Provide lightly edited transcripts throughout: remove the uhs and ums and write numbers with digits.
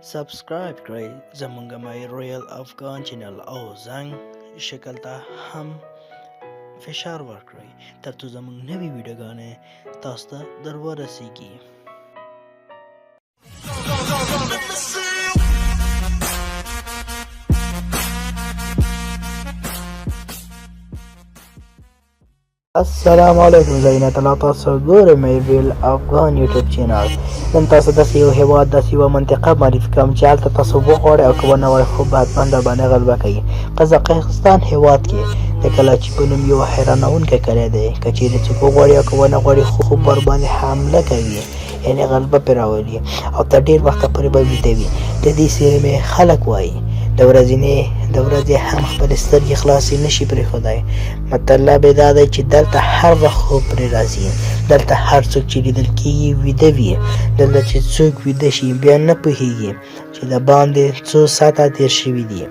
سبسکرایب کړئ زمونږ مای رویال افغان چینل او زنګ شکل ته هم فشار ورکړئ ترڅو زمونږ نوې ویډیوګانې تاسو ته در ورسیږي. السلام علیکم زینه الله تاسو ګورئ مې ویل افغان یوټیوب چینل. نن تاسو داسې یو هیواد، داسې یوه منطقه معرفي کوم چې هلته تاسو وغواړئ او که ونه غواړئ خو به حتما در باندې غلبه کوي. قزاقستان هیواد کې د کلاچي په نوم یو حیرانوونکی کلی دی. که چیرې څوک وغواړي او که ونه غواړي خو ور باندې حمله کوي، یعنې غلبه پرې راولي او تر ډېر وخته پورې به ویده وي. د دې سیمې خلک وایي د ورځې د ورځې هم خپلې سترګې خلاصې نشي پرېښودی. مطلب یې دا دی چې دلته هر وخت خوب پرې راځي. دلته هر څوک چې لیدل کېږي ویده وي. دلته چې څوک ویده شي بیا نه پوهېږي چې د باندې څو ساعته تېر شوي دي.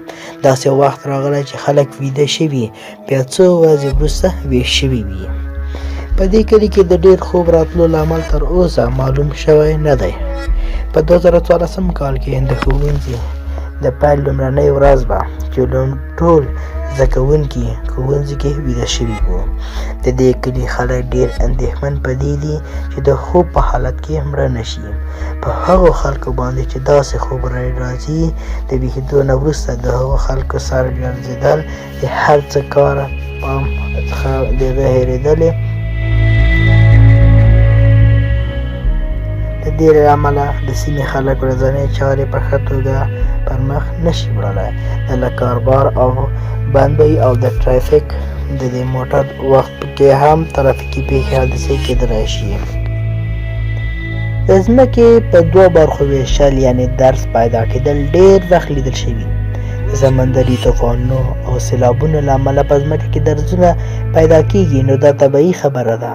داسې وخت راغلی چې خلک ویده شوي بیا څو ورځې وروسته ویښ شوي وي. په دې کلي کې د ډېر خوب راتلو لامل تر اوسه معلوم شوی نه دی. په 2014 کال کې د ښوونځي د پیل لومړنۍ ورځ وه چې ټول زده کوونکي ښوونځي کې ویده شوي وو. د دې کلي خلک ډېر اندېښمن په دې دي چې د خوب په حالت کې مړه نه شي. په هغو خلکو باندې چې داسې خوب راځي د ویښېدو نه وروسته د هغو خلکو سر ګرځېدل، د هر څه کار پام څخه د هغه هېرېدلې. د دې له امله د سیمې خلک ورځنۍ چارې په ښه توګه پر مخ نشي وړلی. د کاروبار او بندي او د ټرافیک د دې موټر وخت کې هم ترافیکي پیښې حادثې کېدلی شي. د ځمکې په دوو برخو ویشل یعنې درز پیدا کېدل ډېر وخت لیدل شوي. د سمندري طوفانونو او سیلابونو له امله په ځمکه کې درزونه پیدا کیږي، نو دا طبیعي خبره ده.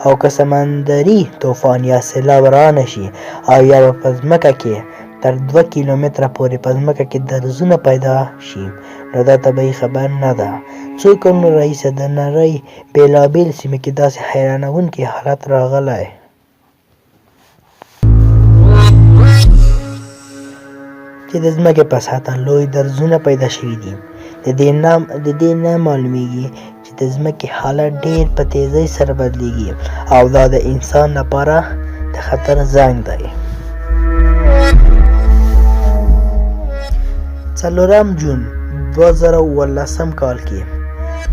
او که سمندري طوفان یا سیلاب رانه شي او یا به په ځمکه کې تر 2 کیلومتره پورې په ځمکه کې درزونه پیدا شي، نو دا طبیعي خبر نه ده. څو کلونو راهیسې د نړۍ بېلابېلو سیمو کې داسې حیرانوونکی حالت راغلی چې د ځمکې په سطحه لوی درزونه پیدا شوي دي. د دې نه معلومیږي چې د ځمکې حالت ډېر په تیزۍ سره بدلیږي او دا د انسان لپاره د خطر زنګ دی. 4 جون 2017 کال کې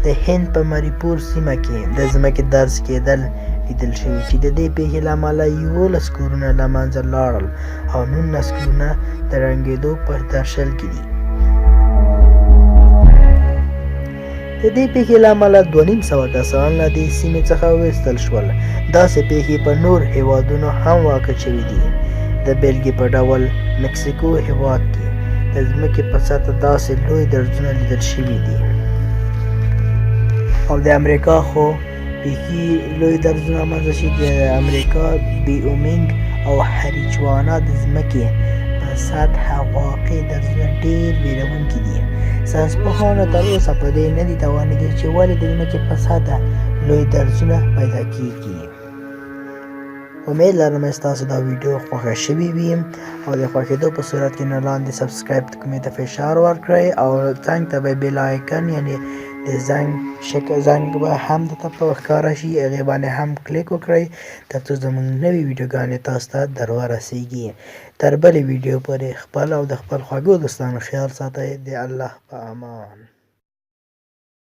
د هند په مریپور سیمه کې د ځمکې درز کېدل لیدل شوي چې د دې پیښې له امله 11 کورونه له منځه لاړل او 19 کورونه د ړنګېدو په درشل کې دي. د دې پیښې له امله 250 کسان له دې سیمې څخه ویستل شول. داسې پیښې په نور هیوادونو هم واقع شوې دي. د بېلګې په ډول مکسیکو هیواد کې د ځمکې په سطح داسې لوی درزونه لیدل شوي دي او د امریکا خو بیخي لوی درزونه رامنځته شي. د امریکا بیومینګ او هریچوانا د ځمکې په سطحه واقع درزونه ډېر ویرونکي دي. ساینسپوهانو تر اوسه په دې نه دي توانېدلي چې ولې د ځمکې په سطحه لوی درزونه پیدا کیږي. امید لرم چې تاسو دا ویډیو خوښه شوې وي او د خوښېدو په صورت کې نو لاندې سبسکرایب دکمې ته فشار ورکړئ او څنګ ته به بیل آیکن یعنې د زنګ شکل زنګ به هم درته په ښکاره شي، هغې باندې هم کلیک وکړئ ترڅو زموږ نوې ویډیوګانې تاسو ته در ورسیږي. تر بلې ویډیو پورې خپل او د خپل خوږو دوستانو خیال ساتئ. د الله په امان.